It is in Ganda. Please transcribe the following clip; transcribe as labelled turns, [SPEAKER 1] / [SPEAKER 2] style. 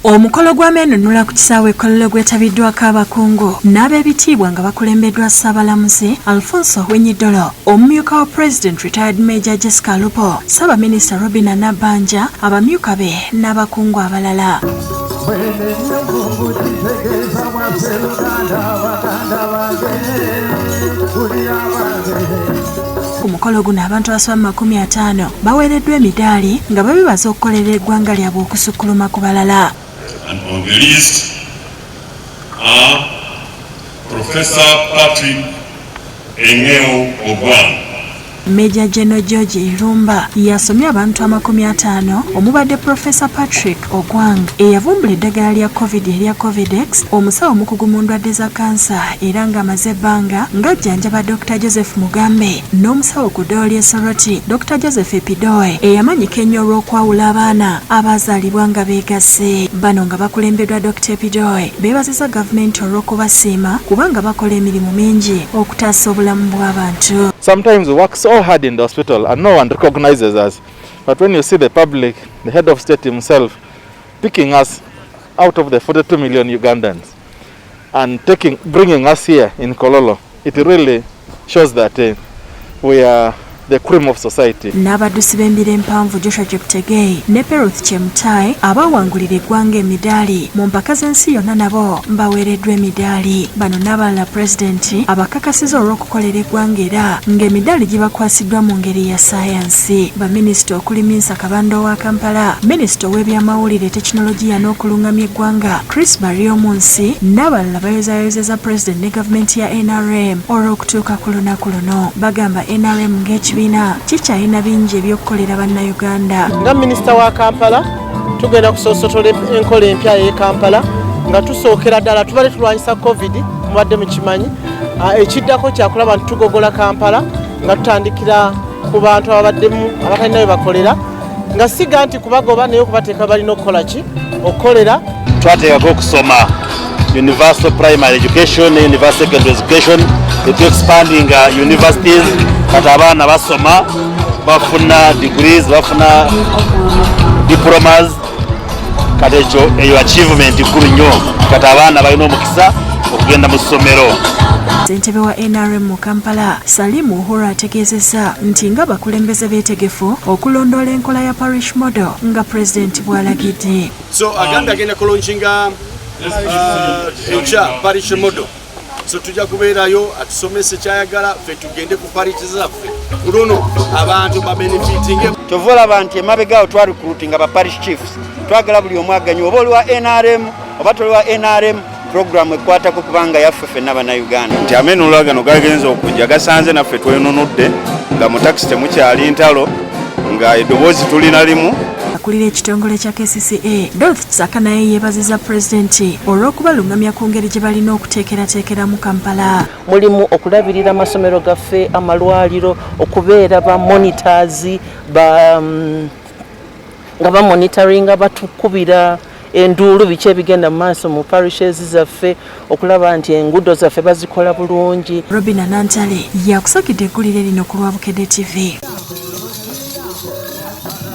[SPEAKER 1] Omukolo gw'ameenunula ku kisaawe e Kololo gwetabiddwako abakungu n'ab'ebitiibwa nga bakulembeddwa Ssaabalamuzi Alfonso Owiny-Dollo, omumyuka wa Pulezidenti Retired Major Jessica Alupo, Ssaabaminisita Robinah Nabbanja, abamyuka be n'abakungu abalala. Ku mukolo guno abantu abasoba mu 50 baweereddwa emidaali nga babebaza okukolerera eggwanga lyabwe okusukkuluma ku balala.
[SPEAKER 2] And on the list are Professor Patrick Engeo Ogwang.
[SPEAKER 1] Major General George Irumba yasomye abantu 50 omubadde Professor Patrick Ogwang eyavumbula eddagala lya Covid erya Covidex, omusawo omukugu mu ndwadde za kansa era ng'amaze ebbanga ng'ajjanjaba Dr Joseph Mugambe n'omusawo ku ddwaliro ly'e Soroti Dr Joseph Epidoe eyamanyika ennyo olw'okwawula abaana abazaalibwa nga beegasse. Bano nga bakulembeddwa Dr Epidoe beebazizza gavumenti olw'okubasiima kubanga bakola emirimu mingi okutaasa obulamu bw'abantu.
[SPEAKER 3] Sometimes we work so hard in the hospital and no one recognizes us. But when you see the public, the head of state himself, picking us out of the 42 million Ugandans and bringing us here in Kololo, it really shows that we are the cream of society.
[SPEAKER 1] N'abaddusi b'embiro empanvu Joshua Cheptegei ne Peruth Chemutai abawangulira eggwanga emidaali mu mpaka z'ensi yonna nabo baweereddwa emidaali. Bano n'abalala pulezidenti abakakasiza olw'okukolera eggwanga era ng'emidaali gibakwasiddwa mu ngeri ya ssaayansi. Baminisita okuli Minsa Kabanda owa Kampala, minisita ow'ebyamawulire, tekinologiya n'okulungamya eggwanga Chris Baryomunsi n'abalala bayozaayozeza pulezidenti ne gavumenti ya NRM olw'okutuuka ku lunaku luno. Bagamba NRM ng'ekibiina kikyalina bingi ebyokukolera bannayuganda.
[SPEAKER 4] Nga minisita wa Kampala tugenda kusoosotola enkola empya ey'e Kampala nga tusookera ddala tubadde tulwanyisa Covid, mubadde mukimanyi. Ekiddako kyakulaba nti tugogola Kampala nga tutandikira ku bantu ababaddemu abatalina bwe bakolera, nga siga nti kubagoba naye okubateeka balina okukola ki okukolera.
[SPEAKER 5] Twateekako okusoma universal primary education ne universal secondary education, etu expanding universities. Kati abaana basoma bafuna degrees, bafuna diplomas. Kati ekyo eyo achievement nkulu nnyo. Kati abaana balina omukisa okugenda mu ssomero.
[SPEAKER 1] Ssentebe wa NRM mu Kampala Salim Uhuru ategeezezza nti nga bakulembeze beetegefu okulondoola enkola ya parish model nga pulezidenti bw'alagidde.
[SPEAKER 6] So agambye agenda kulaunchinga enkya parish model, so tujja kubeerayo atusomese kyayagala ffe tugende ku parish zaffe ku luno abantu babenefitinge.
[SPEAKER 7] Kyova olaba nti emabega awo twarecruitinga ba parish chiefs, twagala buli omu aganye oba oli wa NRM oba toli wa NRM, programu ekwatako kubanga yaffe ffenna bannayuganda.
[SPEAKER 8] Nti amenunula gano gagenza okujja gasanze naffe twenunudde nga mu takisi temukyali ntalo, nga eddoboozi tulina limu.
[SPEAKER 1] Akulira ekitongole kya KCCA Dorothy Kisaka naye yeebaziza pulezidenti olw'okubalungamya ku ngeri gye balina okuteekerateekeramu Kampala.
[SPEAKER 9] Mulimu okulabirira amasomero gaffe, amalwaliro, okubeera ba monitors ba nga bamonitoringa, batukubira enduulu biki ebigenda mu maaso mu parishes zaffe, okulaba nti enguudo zaffe bazikola bulungi.
[SPEAKER 1] Robina Nantale yakusakidde eggulire lino ku lwa Bukedde TV.